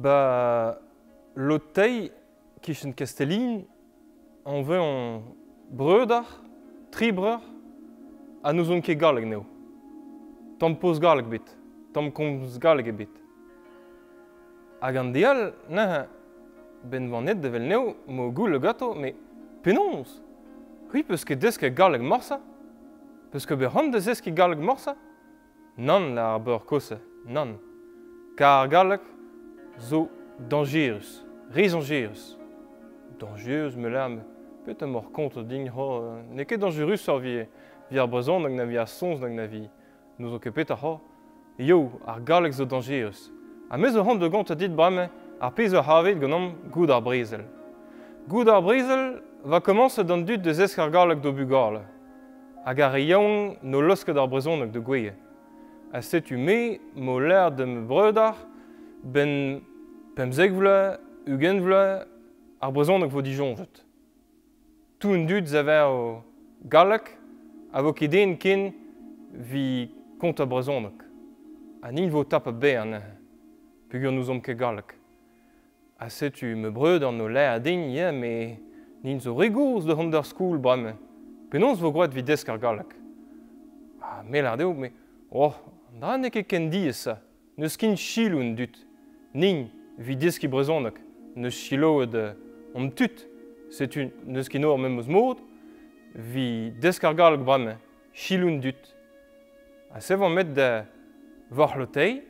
Ba Lotei, kichen Kastellin, anvet on breudar, tri breur, ha n'ouzon ket galleg anezho. Tamm poz galleg bet, tamm komz galleg ebet. Hag an de all, neuze, ben vanet evel anezho, m'o goul ganto, met penaos? C'hwi peus ket desket galleg morse? Peus ket bet c'hoant da zeskiñ galleg morse? Nann, lâr ar breur kozhañ, nann. Kar ar galleg zo dañjerus, re zañjerus. Dañjerus, me lâr, met petra emaoc'h kontet din c'hoazh? N'eo ket dañjerusoc'h evit ar brezhoneg na evit ar saozneg na evit n'ouzon ket petra c'hoazh. Eo, ar galleg zo dañjerus. Ha me zo c'hoant da gontañ dit bremañ ar pezh zo c'hoarvezet ganeomp goude ar brezel. Goude ar brezel 'va komañset an dud da zeskiñ ar galleg d'o bugale. Hag ar re yaouank n'o laosket ar brezhoneg da gouezhañ. Ha setu me m'o lâr da'm breudeur 'benn 15 vloaz, 20 vloaz, ar brezhoneg 'vo disoñjet. Tout an dud 'saver galleg a vo ket den ken 'vit kontañ brezhoneg. Ha nin 'vo tapet berr neuze, peogwir n'ouzomp ket galleg. Ha setu ma breudeur 'no lâret din ya met nin zo re gozh da vont d'ar skol bremañ. Penaos 'vo gwraet 'vit deskiñ ar galleg? Ha me 'lâr dezho met oh, an dra n'eo ket ken diaes-se. N'eus ken selaou an dud. Nin, 'vit deskiñ brezhoneg, n'eus selaouet hon tud. Setu n'eus ket ober memes mod 'vit deskiñ ar galleg bremañ, selaou an dud. Ha se 'vo met da Vorc'hloteiz.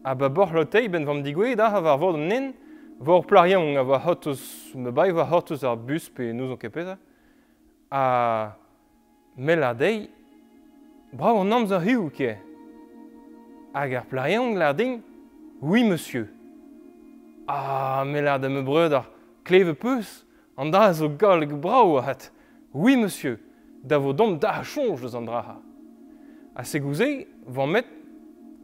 Ha ba Borc'hloteiz 'benn 'vamp digouezhet aze war vord an hent 'vo ur plac'h yaouank a oa c'hortoz ma bae 'oa c'hortoz ar bus pe n'ouzon ket petra. Ha me 'lâr dezhi brav an amzer hiziv ket. Hag ar plac'h yaouank 'lâr din oui monsieur. Ha me 'lâr da ma breudeur klevet 'peus an dra zo galleg brav avat. Oui monsieur, da vo dont da soñj deus an dra-se. Ha segoù-se 'vo met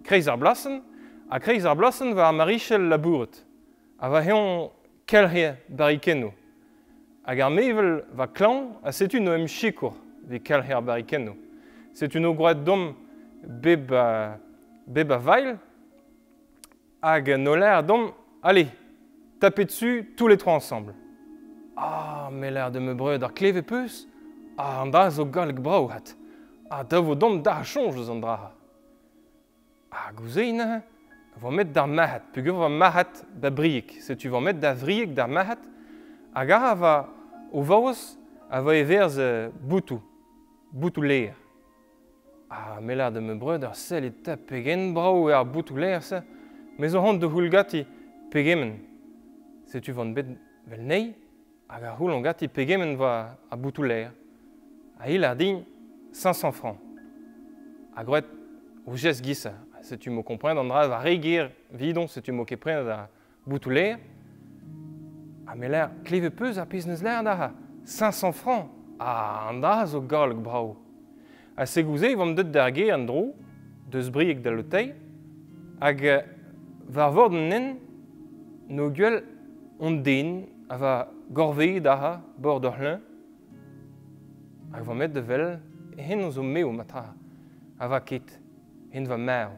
kreiz ar blasenn, ha kreiz ar blasenn war ar marichal labouret. Ha va eñ kelc'hiañ barrikennoù. Hag ar mevel va klañv ha setu 'no em sikour evit kelc'hiañ ar barrikennoù. Setu 'no gwraet deomp bep a, bep a vailh hag 'no lâret deomp allez, tapez dessus tous les trois ensemble. Ah, me lâr da ma breudeur klevet 'peus? Ah, an dra zo galleg brav 'hat. Ha da vo dont da soñj eus an dra-se. Ha gouze neuze 'vo met d'ar marc'had peogwir 'vo marc'had da Brieg. Setu 'vo met da Vrieg d'ar marc'had hag aze 'va o vaouez a vo e verzh botoù, botoù-lêr. Ha me 'lâr da ma breudeur sellit 'ta pegen brav eo ar botoù-lêr-se. Me zo c'hoant da c'houll ganti pegement. Setu 'van bet 'vel 'nezhi hag a c'houllont ganti pegement 'voa ar botoù-lêr. Ha hi 'lâr din 500 francs. Ha gwraet o jest 'giz-se. Setu m'ho komprenet an dra war re ger 'vidon, setu m'ho ket prenet ar botoù-lêr. Ha me 'lâr klevet 'peus ar pezh 'neus lâret aze? 500 francs! Ah, an dra zo galleg brav. Ha segoù-se e vamp deuet d'ar gêr en-dro, deus Brieg da Lotei, hag war vord an hent 'no gwell hon den a va gorveet aze bord ur c'hleñv, hag 'vo met da wel hen zo mev matra, ha 'va ket, hen 'va marv.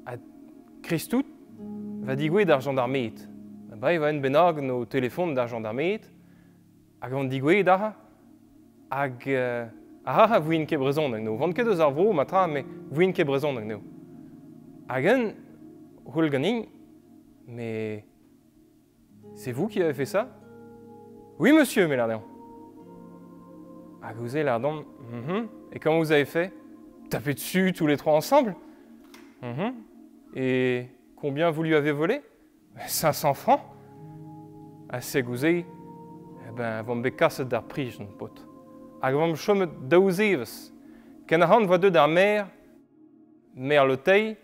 Ha Kristout 'va digouezhet d'ar jañdarmed. Bremañ e va un bennak 'no telefon d'ar jañdarmed, Hag an digouezhet aze, hag aze 'voint ket brezhoneg 'no. 'Vont ket eus ar vro ma tra, met 'voint ket brezhoneg 'no. Hag eñ c'houll ganin, mais c'est vous qui avez fait ça? Oui monsieur, me lâr dezhañ. Hag ouzh lâr deomp, Et comment vous avez fait? Tapez dessus tous les trois ensemble? Et combien vous lui avez volé? 500 francs? Ha segoù-se, eh ben, 'vomp bet kaset d'ar prizon, paotr. Hag 'vomp chomet daou zevezh. Ken ac'hann 'voa deuet ar maer, maer Le Teil,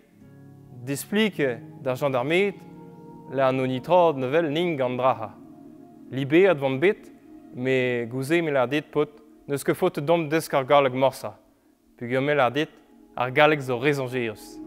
d'explique d'ar jañdarmed lec'h n'o nitrad ne wel nin gant dra. Liberet 'vomp bet, met gouze me lâr dit, paotr, n'eus ket faotet deomp desk ar galleg morse. Peogwir me lâr dit, ar galleg zo re zañjerus.